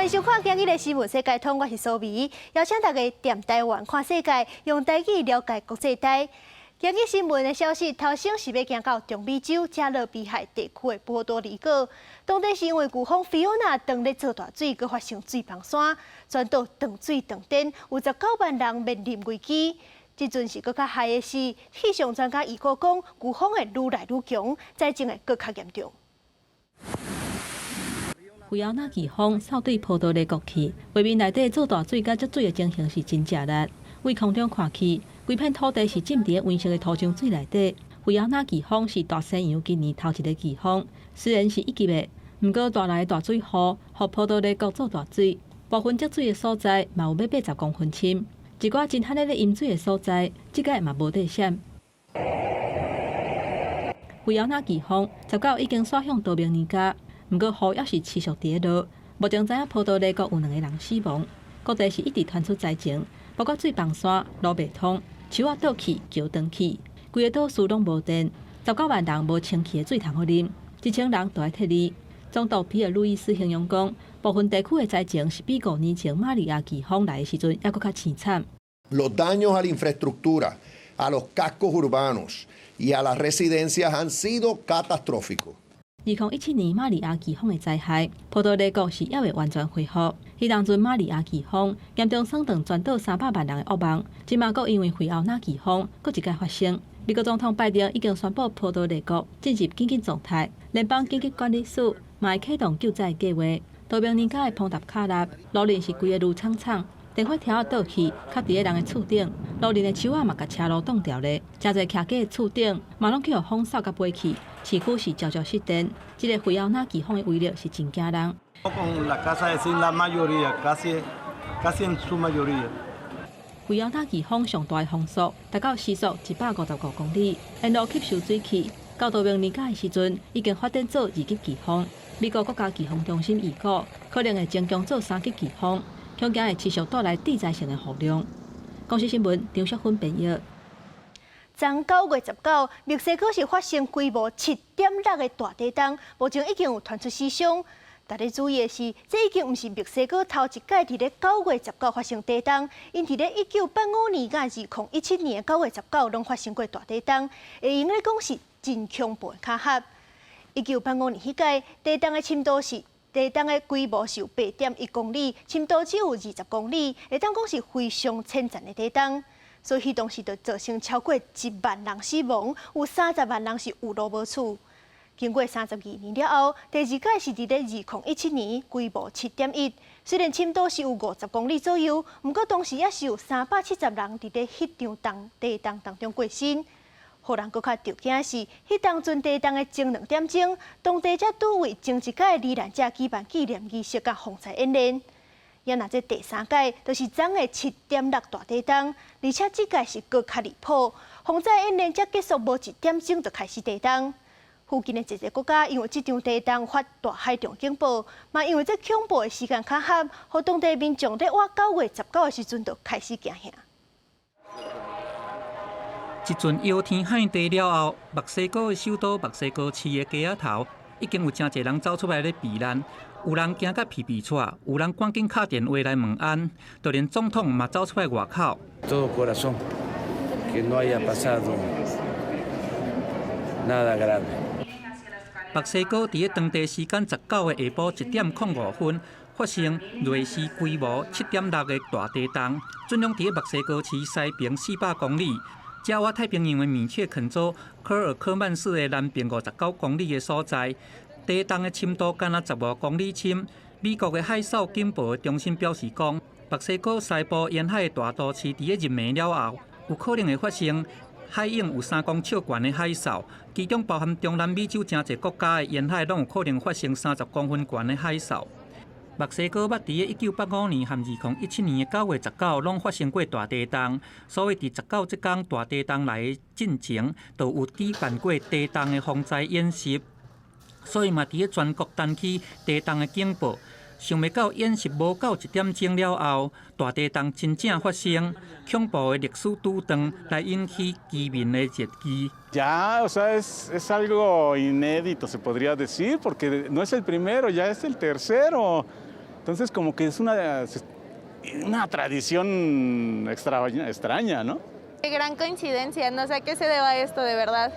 歡迎收看今日的新聞世界通，我是蘇美，邀請大家踮台灣看世界，用台語了解國際台。今日新聞的消息，頭先是欲行到中美洲加勒比海地區的波多黎各，當地是因為颶風菲奧娜當咧做大水，閣發生水崩山，全島斷水斷電，有19萬人面臨危機。這陣是閣較害的是，氣象專家預告講，颶風會愈來愈強，災情會閣較嚴重。菲奧娜颶風掃對波多黎各去，畫面內底做大水佮積水的情形是真正力。對空中看去，規片土地是浸佇咧黃色的土漿水內底。菲奧娜颶風是大西洋今年頭一个颶風，雖然是一級的，毋過帶來大水雨，予波多黎各做大水，部分積水的所在嘛有欲80公分深。一寡真罕咧咧淹水的所在，這擺嘛無得閃。菲奧娜颶風19已經徙向多明尼加，毋過雨猶是持續佇咧落。目前知影波多黎各有兩個人死亡，各地是一直傳出災情，包括水崩山、路袂通、樹仔倒去、橋斷去，規个島嶼攏無電，19萬人無清氣的水通予啉，1000人都愛撤離。總督皮爾路易斯形容講，部分地區的災情是比5年前瑪利亞颶風來的時陣猶閣較淒慘。 Los daños a la infraestructura, a los cascos urbanos y a las residencias han sido catastróficos. 2017年瑪利亞颶風的災害，波多黎各是猶未完全恢復。彼當陣瑪利亞颶風嚴重損斷全島300萬人的噩夢，這馬閣因為菲奧娜颶風閣一擺發生。美國總統拜登已經宣布波多黎各進入緊急狀態，聯邦緊急管理署嘛會啟動救災計劃。多明尼加的蓬塔卡納路面是規个攄氅氅，電火柱仔倒去，卡佇咧人的厝頂，路面的樹仔嘛共車路擋牢咧，誠濟徛家的厝頂嘛攏去予風掃共飛去，市區是常常失電。這个菲奧娜颶風的威力是真驚人。 Con la casa de zinc, la mayoría, casi, casi en su mayoría. 菲奧娜颶風上大的風速達到時速155公里，沿路吸收水汽，到多明尼加的時陣已經發展做二級颶風。美國國家颶風中心預估可能會增強做三級颶風，恐驚會持續帶來致災性的雨量。公視新聞張淑芬編譯。昨9月19，墨西哥是發生規模7.6的大地動，目前已經有傳出死傷。值得注意的是，這已經毋是墨西哥頭一擺佇咧九月十九發生地動，𪜶佇咧1985年佮2017年九月十九攏發生過大地動，會用來講是真恐怖的巧合。1985年彼擺地動的深度是地動的規模是有8.1公里，深度只有20公里，會當講是非常淺層的地動。所以彼當時就造成超過1萬人死亡，有30萬人是有路無厝。經過32年了後，第二擺是佇咧2017年，規模7.1，雖然深度是有50公里左右，毋過當時也是有370人佇咧彼場動地動當中過身。予人閣較著驚的是，彼當陣地動的前2點鐘，當地才拄為前一擺罹難者舉辦紀念儀式佮防災演練。也若這第三擺，就是昨的7.6大地動，而且這擺是閣較離譜，防災演練才結束無一點鐘就開始地動。附近的一個國家因為這場地動發大海漲警報，嘛因為這恐怖的時間巧合，予當地民眾佇倚9月19的時陣就開始驚嚇。一陣搖天撼地了後，墨西哥的首都墨西哥市的街仔頭已經有誠濟人走出來咧避難，有人驚甲皮皮掣，有人趕緊敲電話來問安，就連總統嘛走出來外口。 Todo corazón que no haya pasado nada grave。墨西哥佇咧當地時間19的下晡1點05分發生芮氏規模7.6的大地動，震央佇咧墨西哥市西爿400公里，遮倚太平洋的米卻肯州科爾科曼市的南邊59公里的所在。地動的深度干焦15公里深。美國的海嘯警報中心表示講，墨西哥西部沿海的大都市佇咧入暝了後，有可能會發生海湧有3公尺懸的海嘯，其中包含中南美洲誠濟國家的沿海，攏有可能發生30公分懸的海嘯。墨西哥捌佇咧1985年和2017年的9月19，攏發生過大地動，所以佇十九這工大地動來進前，就有舉辦過地動的防災演習，所以嘛佇咧全國彈起地動的警報。想袂到演習無夠一點鐘了後，大地動真正發生，恐怖的歷史拄斷，來引起居民的熱議。 Ya, o sea, es algo inédito, se podría decir, porque no es el primero, ya es el tercero. Entonces, como que es una tradición extraña, ¿no? Qué gran coincidencia, no sé a qué se deba esto, de verdad.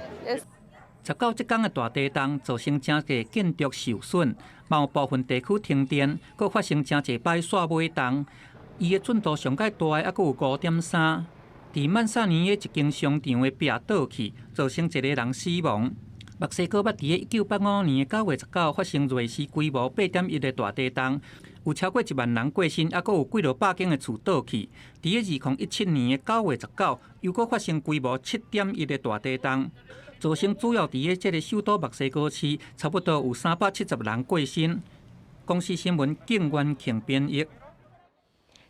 19這工的大地動造成誠濟建築受損，嘛有部分地區停電，閣發生誠濟擺煞尾動。伊的震度上蓋大的，猶閣有5.3。佇曼薩尼耶一間商場的壁倒去，造成一個人死亡。墨西哥捌佇咧1985年9月19發生芮氏規模8.1的大地動，有超過1萬人過身，猶閣有幾落百間的厝倒去。佇咧2017年9月19，又閣發生規模7.1的大地動，造成主要佇咧這个首都墨西哥市，差不多有370人過身。公視新聞景元慶編譯。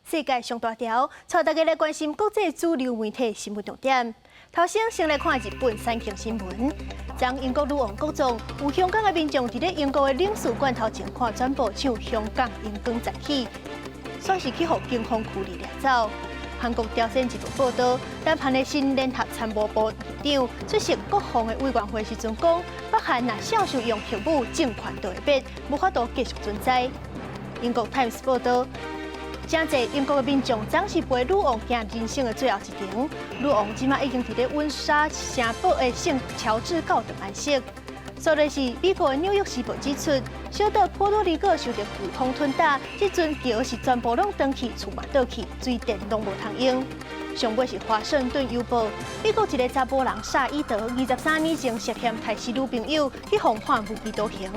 世界上大條，帶大家來關心國際主流媒體新聞重點。頭先先來看日本產經新聞，將英國女王國葬，有香港的民眾佇咧英國的領事館頭前看轉播唱《香港榮光再起》，煞是去予警方驅離掠走。韓國朝鮮日報報導，南韓的新聯合參謀部長出席國防的委員會時陣講，北韓若繼續用核武，政權就會變，無法度繼續存在。英國 Times 報導，誠濟英國的民眾昨是陪女王行人生的最後一程。女王這馬已經佇咧溫莎城堡的聖喬治教堂安息。所以是美國的紐約時報指出，小島波多黎各受著颶風吞打，這陣橋是全部攏斷去，厝嘛倒去，水電攏無通用。上尾是華盛頓郵報，美國一个查埔人薩伊德，23年前涉嫌刣死女朋友，去予判無期徒刑。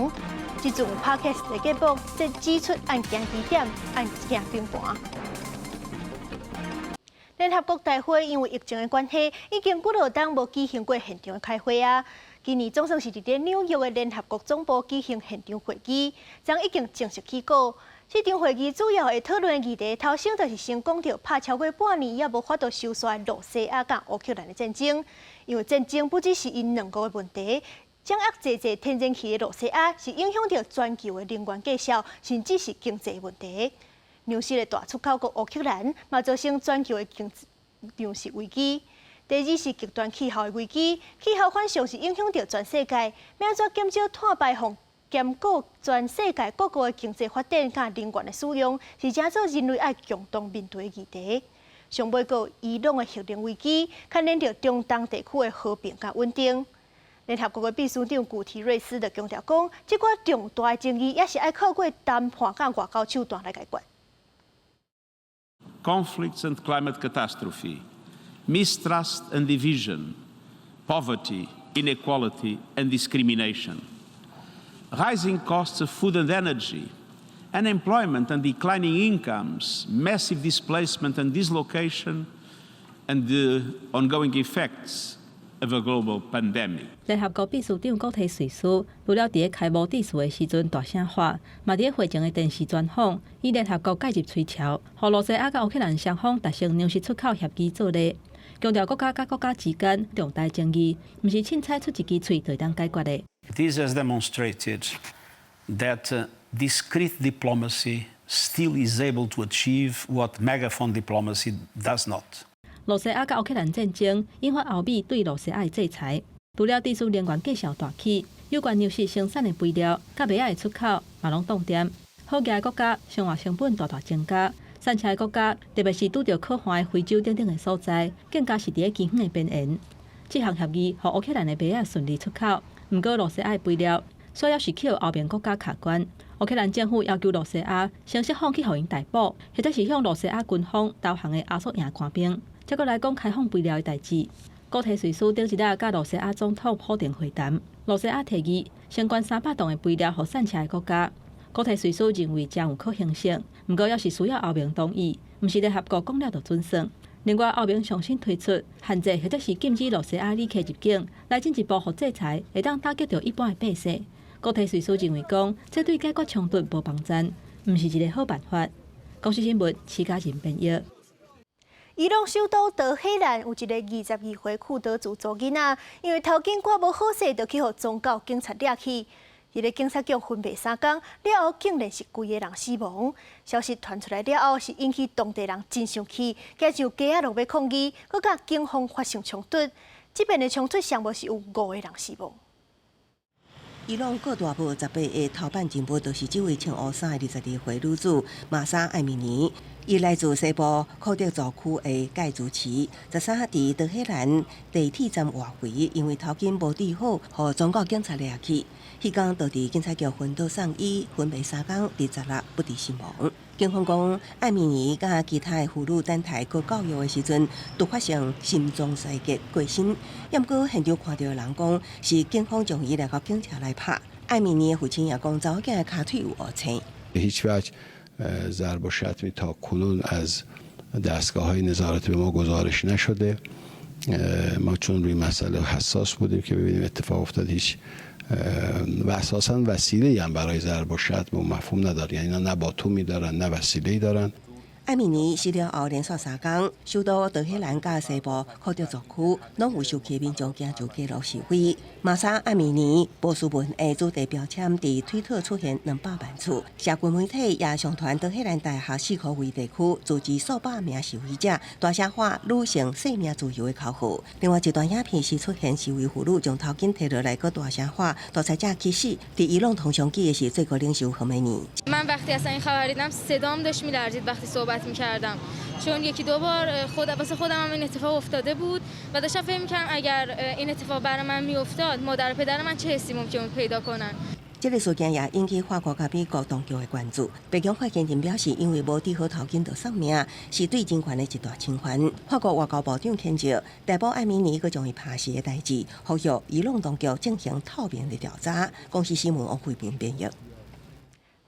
這陣有 Podcast 的節目，則指出案件疑點，案件崩盤。聯合國大會因為疫情的關係，已經幾落冬無舉行過現場的開會啊。今年總算是佇咧紐約的聯合國總部舉行現場會議，昨已經正式起鼓。這場會議主要會討論的議題，頭先就是先講著拍超過半年猶無法度收煞的羅西亞佮烏克蘭的戰爭，因為戰爭不只是𪜶兩國的問題。掌握濟濟天然氣的羅西亞是影響著全球的能源價數，甚至是經濟問題。糧食的大出口國烏克蘭嘛造成全球的經糧食危機。第二是極端氣候的危機，氣候反常是影響著全世界，欲按怎減少碳排放，兼顧全世界各國的經濟發展佮能源的使用，是成做人類愛共同面對的議題。上尾閣伊朗的核能危機，牽連著中東地區的和平佮穩定。聯合國的秘書長古提瑞斯就強調講，這寡重大的爭議也是愛透過談判佮外交手段來解決。 Conflicts and climate catastrophe, mistrust and division, poverty, inequality and discrimination, rising costs of food and energy, unemployment and declining incomes, massive displacement and dislocation, and the ongoing effects of a global pandemic. 聯合國秘書長古提瑞斯除了佇咧開幕致辭的時陣大聲喊，嘛佇咧會前的電視專訪，以聯合國介入催潮，予羅西亞佮烏克蘭雙方達成糧食出口協議做例，強調國家佮國家之間重大爭議，毋是凊彩出一支喙就會當解決的。 This has demonstrated that discreet diplomacy still is able to achieve what megaphone diplomacy does not. 羅西亞佮烏克蘭戰爭引發歐美對羅西亞的制裁，除了致使能源價數大起，有關糧食生產的肥料佮麥仔的出口嘛攏凍定。好額的國家生活成本大大增加，散赤的國家，特別是拄著可旱的非洲等等的所在，更加是佇咧饑荒的邊緣。這項協議予烏克蘭的麥仔順利出口，毋過羅西亞的肥料，煞猶是去予歐盟國家卡關。烏克蘭政府要求羅西亞先釋放去予𪜶逮捕，或者是向羅西亞軍方投降的亞速營官兵，才閣來講開放肥料的代誌。古提瑞斯頂一日佮羅西亞總統普丁會談，羅西亞提議先捐300噸的肥料予散赤的國家。古提瑞斯認為誠有可行性，毋過猶是需要歐盟同意，毋是聯合國講了就準算。另外，歐盟上新推出限制或者是禁止羅西亞旅客入境，來進一步予制裁會當打擊著一般的百姓。古提瑞斯認為講，這對解決衝突無幫助，毋是一个好辦法。公視新聞，徐家仁編譯。伊朗首都德黑蘭有一个22歲庫德族查某囡仔，因為頭巾掛無好勢，就去予宗教警察掠去。佇咧警察局昏迷3工了後，竟然是規个人死亡。消息傳出來了後，是引起當地人真生氣，加上街仔攏欲抗議，閣佮警方發生衝突。這邊的衝突上無是有五個人死亡。伊朗各大報18日頭版人物，就是這位穿烏衫的22歲女子瑪莎艾米尼。伊來自西部庫德族區的蓋茲市，13佇德黑蘭地鐵站外圍，因為頭巾無戴好，予宗教警察掠去。彼工就佇警察局昏倒送醫，昏迷3工，26不治身亡。警方講，艾米尼佮其他的婦女等待閣教育的時陣，突發性心臟衰竭過身。毋過現場看著的人講，是警方將伊掠到警車來拍。艾米尼的父親也講，查某囝的跤腿有烏青。 ضرب و شتمی تا کنون از دستگاه های نظارتی به ما گزارش نشده. ما چون روی مسئله حساس بودیم که ببینیم اتفاق افتاد، هیچ و اساسا وسیله هم برای ضرب و شتم و مفهوم نداره، یعنی اینا نه باتومی دارن نه وسیله دارن. 艾米尼死了後連續3工，首都德黑蘭佮西部庫德族區攏有受氣民眾行上街路示威。瑪莎艾米尼波斯文的主題標籤佇推特出現200萬次，社群媒體也上傳德黑蘭大學四箍圍地區組織數百名示威者大聲喊女性生命自由的口號。另外一段影片是出現示威婦女將頭巾提落來，閣大聲喊獨裁者去死。佇伊朗通上記的是最高領袖賀梅尼。 من وقتی اصلا این خبر دیدم صدام داشت میلرزید وقتی صحبت میکردم، چون یکی دو بار خود واسه خودم هم این اتفاق افتاده بود و داشتم فکر میکردم اگر این اتفاق برای من میافتاد، مادر و پدر من چه حسی ممکن بود پیدا کنن. 這个事件也引起法國佮美國當局的關注。白宮發言人表示，因為無戴好頭巾就喪命，是對人權的一大侵犯。法國外交部長譴責逮捕艾米尼，閣將伊拍死的代誌，呼籲伊朗當局進行透明的調查。公視新聞王慧文編譯。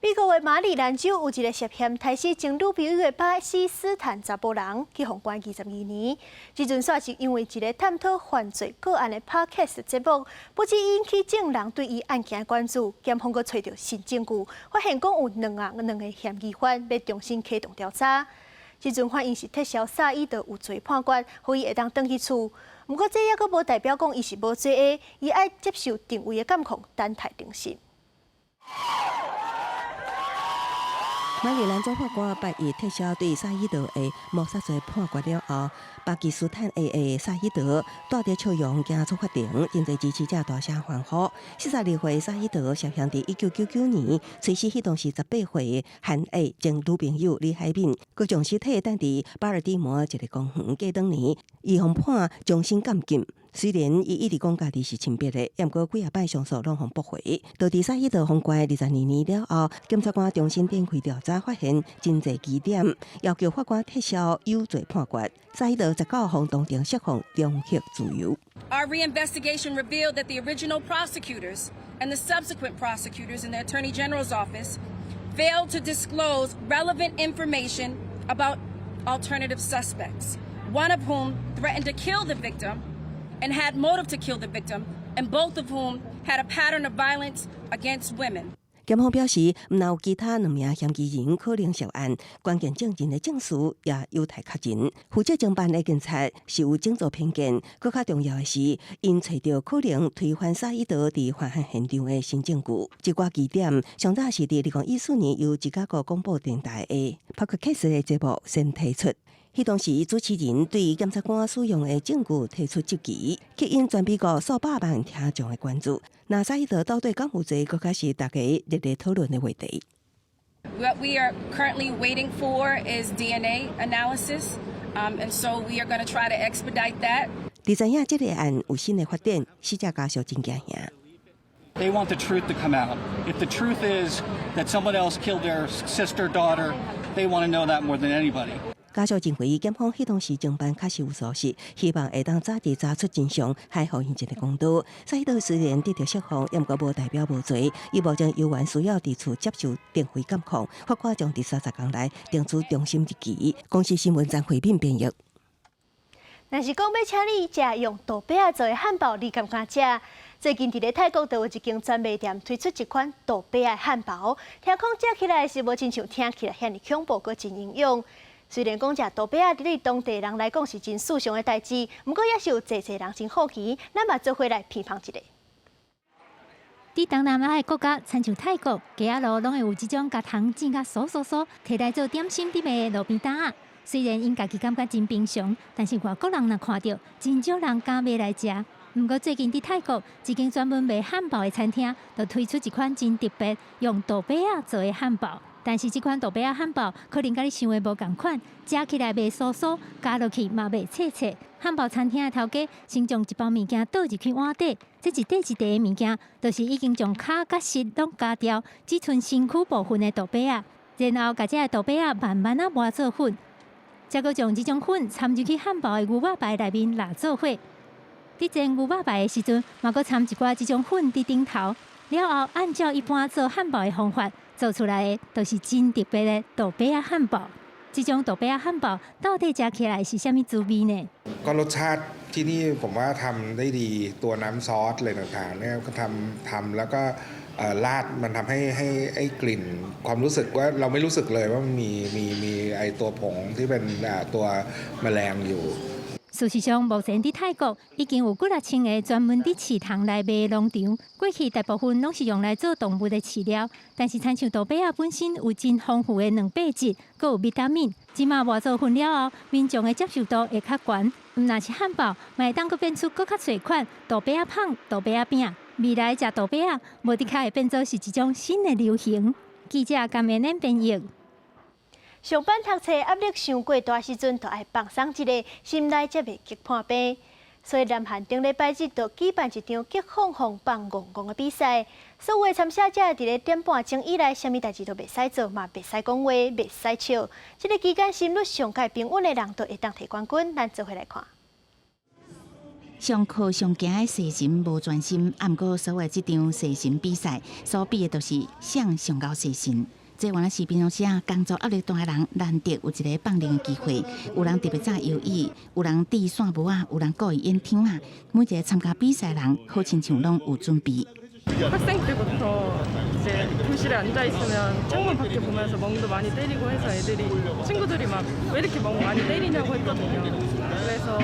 美國的馬里蘭州有一个涉嫌刣死前女朋友的巴基斯坦查埔人，去予關22年。這陣煞是因為一个探討犯罪個案的 Podcast 節目，不只引起眾人對伊案件的關注，檢方閣揣著新證據，發現講有兩個嫌疑犯欲重新啟動調查。這陣法院是撤銷薩伊德有罪判決，予伊會當轉去厝。毋過這猶閣無代表講伊是無罪的，伊愛接受定位的監控，等待偵訊。馬里蘭州法官8日撤銷對薩伊德的謀殺罪判決了後，巴基斯坦裔的薩伊德帶著笑容行出法庭，真濟支持者大聲歡呼。42歲薩伊德涉嫌佇1999年催死彼當時18歲韓裔前女朋友李海敏，閣將屍體擲佇巴爾的摩一个公園。過當年，伊予判終身監禁。雖然伊一直講家己是清白的，毋過幾仔擺上訴攏予駁回。到佇薩伊德予關22年了後，檢察官重新展開調查，發現真濟疑點，要求法官撤銷有罪判決。薩伊德19予當庭釋放，重獲自由。 Our reinvestigation revealed that the original prosecutors and the subsequent prosecutors in the Attorney General's office failed to disclose relevant information about alternative suspects, one of whom threatened to kill the victim and had motive to kill the victim, and both of whom had a pattern of violence against women. 檢方表示，毋但有其他兩名嫌疑人可能涉案，關鍵證人的證詞也有待確認。負責偵辦的警察是有種族偏見，閣較重要的是，𪜶揣著可能推翻薩伊德佇犯案現場的新證據。這寡疑點上早是佇2014年由芝加哥廣播電臺的 Podcast 的節目先提出。彼當時主持人對檢察官使用的證據提出質疑，吸引全美國數百萬聽眾的關注。那薩伊德到底敢有罪，閣較是大家熱烈討論的話題。 What we are currently waiting for is DNA analysis, and so we are going to try to expedite that. 佇知影這个案有新的發展，死者家屬真驚嚇。 They want the truth to come out. If the truth is that someone else killed their sister, daughter, they want to know that more than anybody. 家屬認為檢方彼當時偵辦確實有疏失，希望會當早日查出真相，還予𪜶一个公道。薩伊德雖然得著釋放，毋過無代表無罪。伊目前猶原需要佇厝接受定位監控，法官將佇30工內定出終審日期。公視新聞張惠敏編譯。若是講欲請你食用豆白仔做的漢堡，你敢敢食？最近佇咧泰國就有一間專賣店推出一款豆白仔漢堡，聽講食起來是無親像聽起來遐爾恐怖，閣真營養。雖然講食豆白仔對當地人來講是真時尚的代誌，毋過也是有濟濟人真好奇，咱嘛做伙來品嘗一下。佇東南亞的國家，親像泰國，街仔路攏會有這種共糖煎甲酥酥酥，提來做點心佇賣的路邊檔仔。雖然𪜶家己感覺真平常，但是外國人若看著，真少人敢買來食。毋過最近佇泰國一間專門賣漢堡的餐廳，就推出一款真特別用豆白仔做的漢堡。但是這款豆白仔漢堡可能佮你想的無仝款，食起來袂酥酥，咬落去嘛袂脆脆。漢堡餐廳的頭家先將一包物件倒入去碗底，這一塊一塊的物件，就是已經將跤佮舌攏咬掉，只賰身軀部分的豆白仔，然後共這个豆白仔慢慢仔磨做粉，再閣將這種粉摻入去漢堡的牛肉排內面抐做伙。佇煎牛肉排的時陣，嘛閣摻一寡這種粉佇頂頭。了後，按照一般做漢堡的方法做出來的，就是真特別的豆白仔漢堡。這種豆白仔漢堡到底食起來是啥物滋味呢？ ก็รสชาติที่นี่ผมว่าทำได้ดีตัวน้ำซอสอะไรต่างๆเนี่ยก็ทำทำแล้วก็ราดมันทำให้ให้ไอ้กลิ่น ความรู้สึกว่าเราไม่รู้สึกเลยว่ามันมีมีมีไอ้ตัวผงที่เป็นตัวแมลงอยู่ 事實上，目前佇泰國已經有幾若千个專門佇市場來賣的農場。過去大部分攏是用來做動物的飼料，但是親像豆白仔本身有真豐富的蛋白質，閣有維他命。這馬磨做粉了後，民眾的接受度會較懸。毋但是漢堡，嘛會當閣變出閣較濟款豆白仔麭、豆白仔餅。未來食豆白仔，無的確會變做是一種新的流行。記者甘明恁編譯。上班讀冊壓力傷過大時陣，就愛放鬆一下，心內才袂激破病。所以南韓頂禮拜日就舉辦一場激放放放戇戇的比賽，所有的參賽者佇咧點半鐘以內，啥物代誌都袂使做，嘛袂使講話，袂使笑。這个期間心率上蓋平穩的人，就會當提冠軍。咱做伙來看。上課上驚的細神無專心，啊，毋過所謂這場細神比賽所比的都是誰上𠢕細神。這原來是平常時啊，工作壓力大的人難得有一个放靈的機會。有人特別早搖椅，有人遞線帽仔，有人故意演聽啊。每一个參加比賽的人，好親像攏有準備。 학생 때부터 이제 교실에 앉아 있으면 창문 밖에 보면서 멍도 많이 때리고 해서 애들이 친구들이 막 왜 이렇게 멍 많이 때리냐고 했거든요. 그래서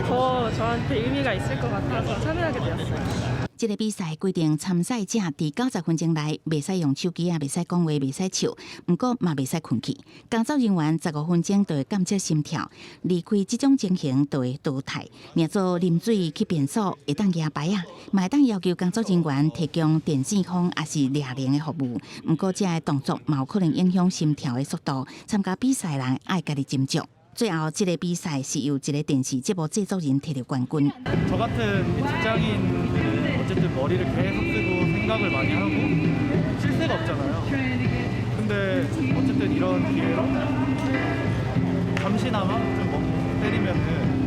더 저한테 의미가 있을 것 같아서 참여하게 되었어요. 這个比賽規定參賽者佇90分鐘內袂使用手機啊，袂使講話，袂使笑，毋過嘛袂使睏去。工作人員15分鐘就會監測心跳，離開這種情形就會淘汰。若做啉水去便所會當舉牌仔，嘛會當要求工作人員提供電線風抑是掠鈴的服務。毋過這个動作嘛有可能影響心跳的速度。參加比賽人愛家己斟酌。最後，這个比賽是由一个電視節目製作人提著冠軍。 저 같은 직장인들은 어쨌든 머리를 계속 쓰고 생각을 많이 하고 쉴 새가 없잖아요. 근데 어쨌든 이런 기회로 잠시나마 좀 멍 때리면은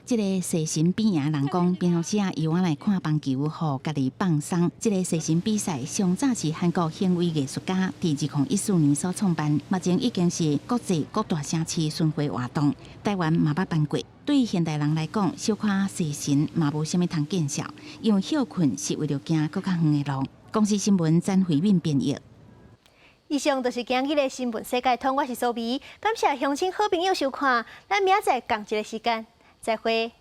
這个細神比贏人講，平常時啊，伊來看棒球，予家己放鬆。這个細神比賽上早是韓國行為藝術家佇2014年所創辦，目前已經是國際各大城市巡迴活動，台灣嘛捌辦過。對現代人來講，小可細神嘛無啥物通見笑，因為歇睏是為著行閣較遠的路。公視新聞詹慧敏編譯。以上就是今日的新聞世界通，我是蘇美，感謝鄉親好朋友收看，咱明仔載仝一个時間，再會。